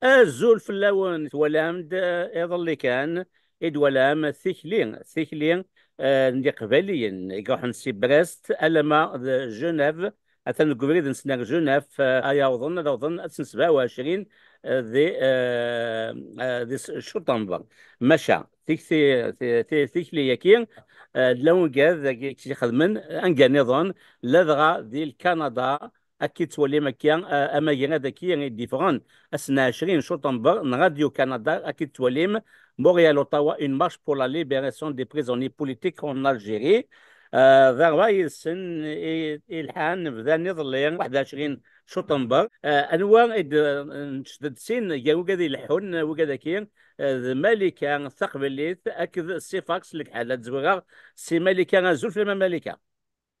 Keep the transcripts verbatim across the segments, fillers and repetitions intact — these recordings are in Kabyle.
Azul fell-awen. Twalam-d, eh, iḍelli kan i d-twalam tikli, tikli, eh, n Yiqbayliyen i iruḥen si Brest alamma d Genève. Atan deg ubrid-nsen ar Genève, eh, ay awḍen, ad awḍen ass n sebɛa u ɛecrin, eh, di, eh, eh, di s-, Cuṭember. Maca tikti-, ti-, ti-, tikli-agi, eh, d lawengad i tt-ixedmen anga nniḍen, ladɣa di Lkanada, Ad k-id-twalim akka, a-, amagrad-agi i d-yeffɣen ass n ɛecrin Cuṭember n Radio Canada, ad k-id-twalim Montréal, Ottawa, une marche pour la libération des prisonniers politiques en Algérie. Euh, d ṛṛay yid-sen i, ilḥan, bdan iḍelli, waḥed u ɛecrin Cuṭember. Euh, anwa i d-, neččed-d sin gar wigad ileḥḥun, wigad-agi, euh, d Malika Taqbaylit akked Sifax Lekḥal. Ad zwireɣ si Malika. Azul fell-am a Malika.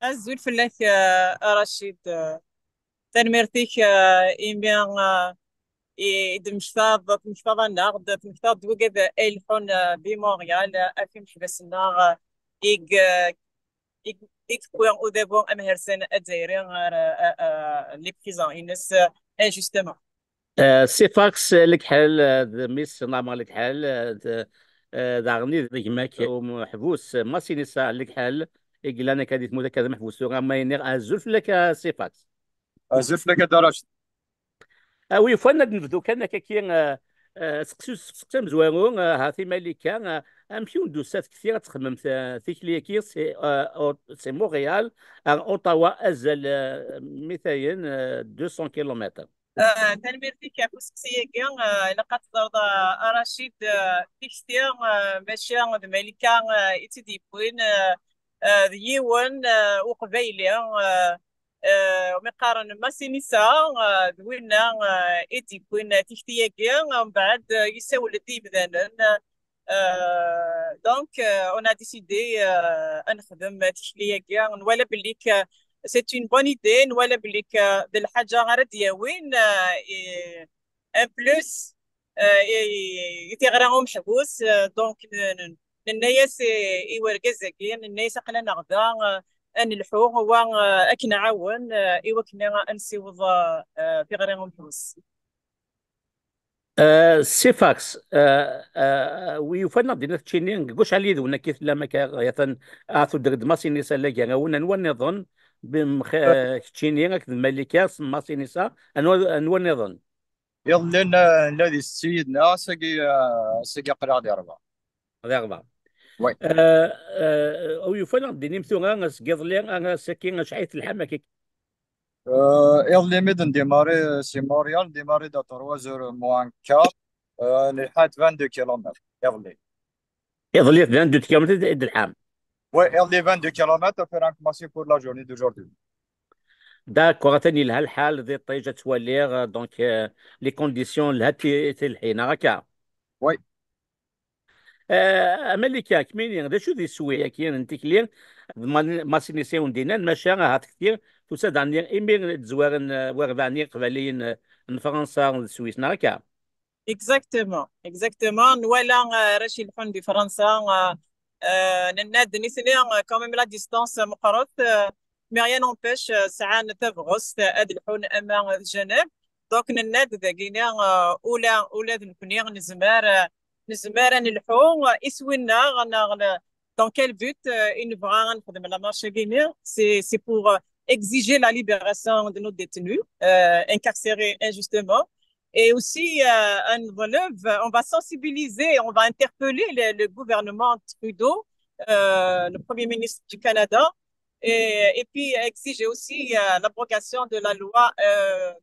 Azul fell-ak, eh, a Racid. Eh, tanemmirt-ik, eh, imi, eh, i i d-temmektaḍ, temmektaḍ-aneɣ-d, temmektaḍ-d wigad ay ileḥḥun, eh, di Montréal, eh, ɣef imeḥbas-nneɣ, eh, i g-, i g-, i yewwi udabu amhersan azzayri ɣer, eh, eh, eh, les prisons-ines, eh, injustement. Eh, Sifax Lekḥal, eh, d mmi-s n Ɛmer Lekḥal, eh, d, eh, daɣen i d gma-k umeḥbus, eh, Masinisa Lekḥal, i yellan akka di tmurt akka d ameḥbus tura, ma iniɣ azul fell-ak a Sifax. Azul fell-ak a Dda Racid. A wi yufan ad nebdu kan akka ki, eh, eh, seqsi, seqsi amezwaru, eh, ha ti Malika, eh, amek i wen-d-tusa tekti ad txemmem, eh, tikli-agi si, eh, Ot-, si Montréal ar Ottawa azal, eh, mitayen, eh, deux cents kilomètres. Eh, tanemmirt-ik ɣef useqsi-agi. Eh, ilaq ad teẓreḍ, eh, a Racid, eh, tikti, eh, maca d Malika, eh, i tt-id-yewwin, eh, eh, d yiwen, eh, uqbayli, eh, eh, umi qqaren Masinisa, eh, d winna, eh, i d-yewwin tikti-agi, mbeɛd, eh, yessawel-d i yimdanen, Euh, donc, euh, on a décidé, euh, ad nexdem tikli-agi. Nwala belli que c'est une bonne idée, nwala belli que d lḥaǧa ara d-yawin, euh, et en plus, euh, i, i tiɣri umeḥbus. Euh, donc, n-, n-, nenna-yas i, i wergaz-agi, nenna-yas aql-aneɣ da, euh, ad nelḥu, wa, euh, ad k-nɛawen, euh, i wakken ad nessiweḍ, euh, euh, tiɣri umeḥbus. Euh, Sifax, euh, euh, wi yufan ad d-tiniḍ keččini, deg wacḥal yid-wen akka i tellam akka, atan, ah, tudder-d Masinisa, ala gar-awen, anwa nniḍen, bim-, xe-, keččini akked Malika, s Masinisa, anwa, anwa nniḍen? Iḍelli nella, nella di setta yid-neɣ, ass-agi, euh, ass-agi aql-aɣ di rebɛa. Di rebɛa. Oui. Euh, euh, wi yufan ad d-tinim tura, seg iḍelli, ah, ass-agi, acḥal telḥam akka? Euh, iḍelli mi d-ndimari si Montréal, ndimari-d à trois heures moins quart, euh, nelḥa-d vingt-deux kilomètres, iḍelli. Iḍelli vingt-deux kilomètres i d-, i d-telḥam? Oui, iḍelli vingt-deux kilomètres, on fait un massif pour la journée d'aujourd'hui. D'accord, atan yelha lḥal, d iṭij ad twaliɣ, euh, donc, euh, les conditions lhant i, i telḥin, neɣ akka? Oui. Eh, a Malika, kemmini, d acu d iswi-agi n tikli d Ma-, Masinisa i wen-d-innan, maca ahat kti tusa-d ɛni imi d-zwaren, eh, warbaɛ n Yiqbayliyen, eh, n Fransa d Swis, neɣ akka? Exactement, exactement. Nwala, eh, arrac ileḥḥun di Fransa, eh, eh, nenna-d nitni, eh, quand même la distance, eh, meqqret, eh, mais rien n'empêche, eh, sɛan tabɣest, eh, ad lḥun ama d Genève. Donc, nenna-d dagini, eh, ula, ula d nekni nezmer, eh, nezmer ad nelḥu, eh, iswi-nneɣ, neɣ le-, dans quel but, eh, i nebɣa ad nexdem la marche-agi-ni? C'est, c'est pour, eh, exiger la libération de nos détenus, eh, incarcérés injustement, et aussi, eh, à Genève, on va sensibiliser, on va interpeller le, le gouvernement Trudeau, eh, le Premier ministre du Canada, et, et puis exiger aussi, eh, l'abrogation de la loi, eh,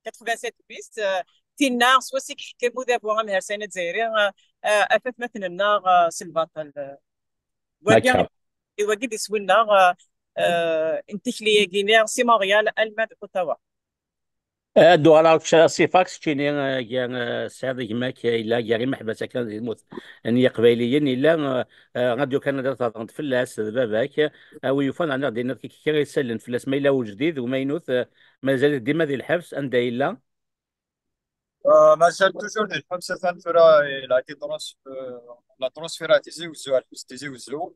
quatre-vingt-sept bis, eh, tinna s wass i yeḥkem udabu amhersan azzayri, eh, eh, ɣef atmaten-nneɣ, eh, s lbaṭel. Wagi, d'accord, d wagi d iswi-nneɣ, eh, eh, n tikli-agi-ni si Montréal alma d Ottawa. Eh, ad d-uɣaleɣ kečč, Sifax, keččini, eh, gar, eh, tesɛiḍ gma-k, eh, yella gar imeḥbas akka di tmurt n Yiqbayliyen, yella, eh, eh, Radio Canada tehder-d fell-as, d baba-k, eh, a wi yufan, ɛni ad d-tiniḍ kra isallen fell-as, ma yella ujdid, umaynut, eh, mazal-it dima di lḥebs, anda yella? Euh, mazal toujours di lḥebs, atan tura, il a été trans-, euh, on l'a transféré à Tizi Ouzou, à lḥebs Tizi Ouzou.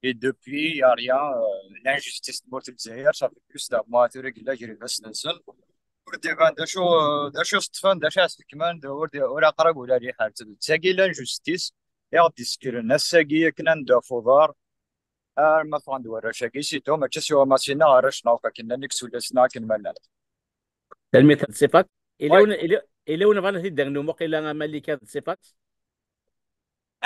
Et depuis, il y a rien, euh, l'injustice n tmurt n Lezzayer, ça fait plus d'un mois tura yella gar ifassen-nsen. Ur d-iban d acu, d acu s-ṭṭfen, d acu s-ḥekmen, d ur d-, ur aqrab ula riḥa. D tagi i d l'injustice i ɣ-d-isekkren ass-agi akken ad neddu ɣef uḍar arma ffɣen-d warrac-agi, si tum, mačči s uɣmas-nneɣ, arrac-nneɣ akk akken llan, deg sullas-nneɣ akken ma llan. Tanemmirt a Sifaks. Yella win, yella, yella win bɣan ad t-id-agnu muqila a Malika d Sifaks?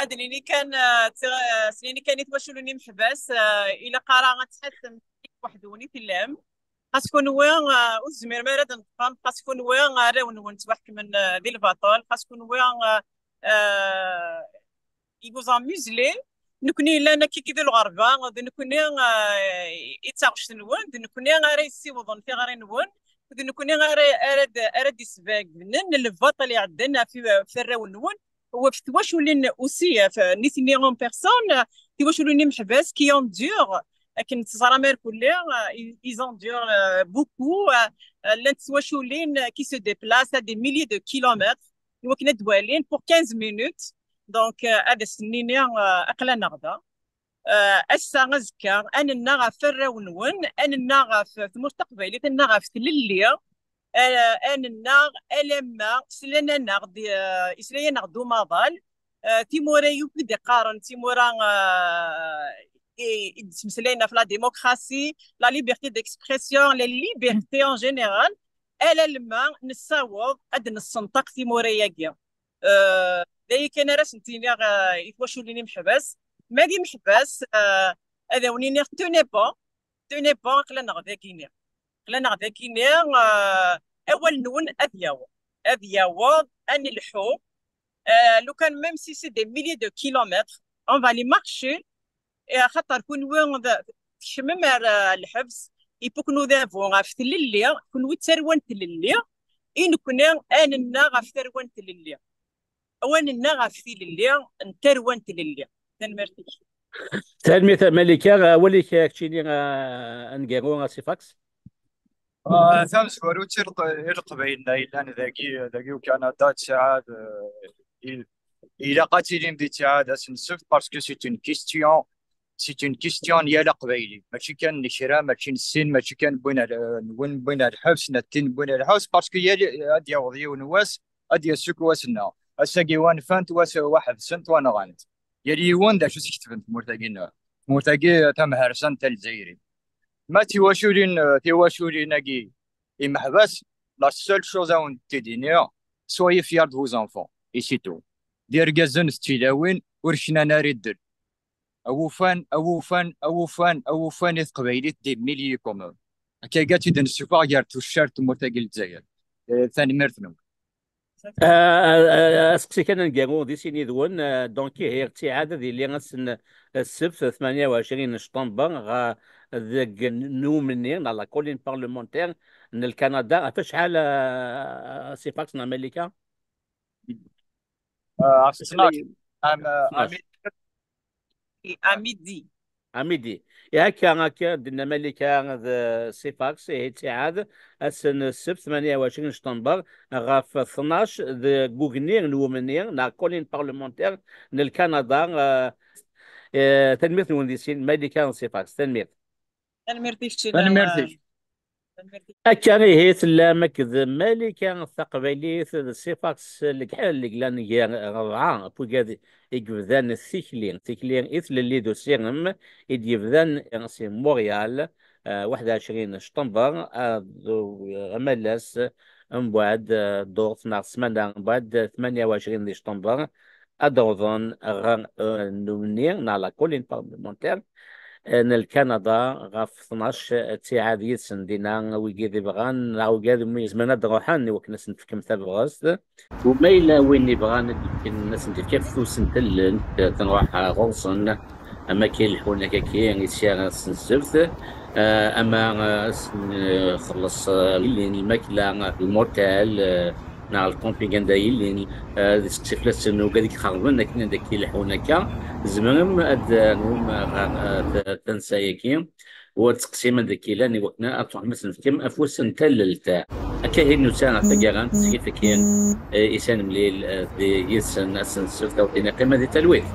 Ad nini kan, eh, tiɣ-, eh, s nini kan i twaculin imeḥbas, eh, ilaq ara ad tḥettem waḥd-wen i tellam. Xas kunwi, eh, ur tezmirem ara ad neṭqem, xas kunwi, eh, arraw-nwen ttwaḥekmen, eh, di lbaṭel, xas kunwi, eh, eh, ils vous ont muselé. Nekni yellan akka di lɣerba, d nekni, eh, i d taɣect-nwen, d nekni ara yessiwḍen tiɣri-nwen, d nekni ara, ara d-, ara d-isbagnen lbaṭel iɛeddan ɣef, ɣef warraw-nwen, u ɣef twaculin aussi, ɣef nitni en personne, tiwaculin imeḥbas qui endurent, akken teẓram irkelli, euh, ils, ils endurent, euh, beaucoup, euh, euh, llant twaculin qui se déplacent à des milliers de kilomètres, i wakken ad d-walin pour quinze minutes. Donc, euh, ad as-nini, euh, aql-aneɣ da. Euh, ass-a, azekka, ad nennaɣ ɣef warraw-nwen, ad nennaɣ ɣef tmurt taqbaylit, ad nennaɣ ɣef tlelli, euh, ad nennaɣ alamma slan-aneɣ-d, euh, isla-aneɣ-d umaḍal, euh, timura yakk i d-iqqaren, timura, euh, i, i d-ttmeslayen ɣef la démocratie, la liberté d'expression, la liberté en général, alamma nessaweḍ ad d-nessenṭaq timura-agi. Euh, d aya kan ara sen-iniɣ, euh, i twaculin imeḥbas. Ma d imeḥbas, euh, ad awen-iniɣ, tenez bon, tenez bon, aql-aneɣ dagini. Aql-aneɣ dagini, euh, awal-nwen ad yaweḍ. Ad yaweḍ, ad nelḥu. Euh, lukan, même si c'est des milliers de kilomètres, on va aller marcher. Eh, axaṭer kunwi d-, tkecmem ar, euh, lḥebs, il faut que nous avons ɣef tlelli, kunwi d tarwa n tlelli, i nekni ad nennaɣ ɣef tarwa n tlelli. Awa nennaɣ ɣef tlelli n tarwa n tlelli. Tanemmirt-ik. Tanemmirt a Malika. Awal-ik, eh, keččini, eh, aneggaru, a Sifaks? Ah, tamezwarut i Leq-, i Leqbayel-nneɣ yellan dagi, dagi u Kanada, ttiɛad, eh, il-, ilaq ad tilim di ttiɛad ass n ssebt, parce que c'est une question, c'est une question n yal Aqbayli. Mačči kan n kra, mačči n sin, mačči kan n win ar-, n win, n win ar lḥebs, n tin n win ar lḥebs, parce que yal, ad yaweḍ yiwen wass, ad d-yessuk wass-nneɣ. Ass-agi wa nfant, wass wa ḥebsent, wa nɣant. Yal yiwen d acu s-ketben tmurt-agi-nneɣ. Tmurt-agi tamharsant, a Lezzayerin. Ma tiwaculin, tiwaculin-agi imeḥbas, la seule chose à wen-t-id-iniɣ, soyez fiers de vos enfants, et c'est tout. D irgazen d tilawin ur knan ara iddel. Awufan, awufan, awufan, awufan i teqbaylit des milliers quand même. Akka i tt-id-nessufeɣ gar tuccar n tmurt-agi n Lezzayer. Eh, tanemmirt-nwen. Ah, ah, ah, aseqsi kan aneggaru di sin yid-wen, ah, donc ihi ttiɛad ad yili ass n ssebt tmanya u ɛecrin ctember ɣ-, deg n-, n umni neɣ la colline parlementaire n Lkanada. Ɣef acḥal, ah, Sifaks neɣ Malika? Ah, ɣef tnac. Am, ah, Tnac. Ami-, À midi. À midi. Ihi akka, akka d-tenna Malika d Sifaks, ihi ttiɛad ass n ssebt tmanya u ɛecrin ctember ɣef tnac deg ugni n umni neɣ colline parlementaire n Lkanada. Eh, eh, tanemmirt-nwen di sin, Malika d Sifaks. Tanemmirt. Tanemmirt i kečč. Tanemmirt-ik. Tanemmirt. Akka ihi tellam akked Malika Taqbaylit d Sifaks, leḥwal i yellan gar rebɛa n wigad i yebdan tikli, tikli i tlelli d usirem i d-yebdan si Montréal, eh, waḥed u ɛecrin ctember, ad, amalas mbeɛd, eh, ddurt neɣ ssmana mbeɛd tmanya u ɛecrin di ctember, ad awḍen ɣer, eh, nnumni neɣ la colline parlementaire, eh, n Lkanada ɣef tnac, eh, ttiɛad yid-sen dinna, wigi i bɣan neɣ wigi umi zemren ad d-ruḥen i wakken ad sen-tefkem tabɣest. U ma yella win ibɣan ad d-fken, ad sen-d-fken afus n tallelt, eh, ad nruḥ, eh, ɣur-sen, ama akka ileḥḥun akka-agi i ssiɛa ass n ssebt, eh, ama, eh, ad sen-, eh, xelleṣ, eh, yillin lmakla, lmutal, eh, neɣ lkamping anda yillin, eh, ad iseqsi fell-asen wigad i ixerben akken ad k-ileḥḥun akka, tzemrem ad d-terwem ɣer, eh, ta-, tansa-agi, u ad teqsim anda k-ilan i wakken ad truḥem ad sen-tefkem afus n tallelt. Akka ihi nusa ɣer taggara n tesgilt-agi, eh, i s-nemlil, eh, di yid-sen ass n ssebt, a wen-d-neqqim di talwit.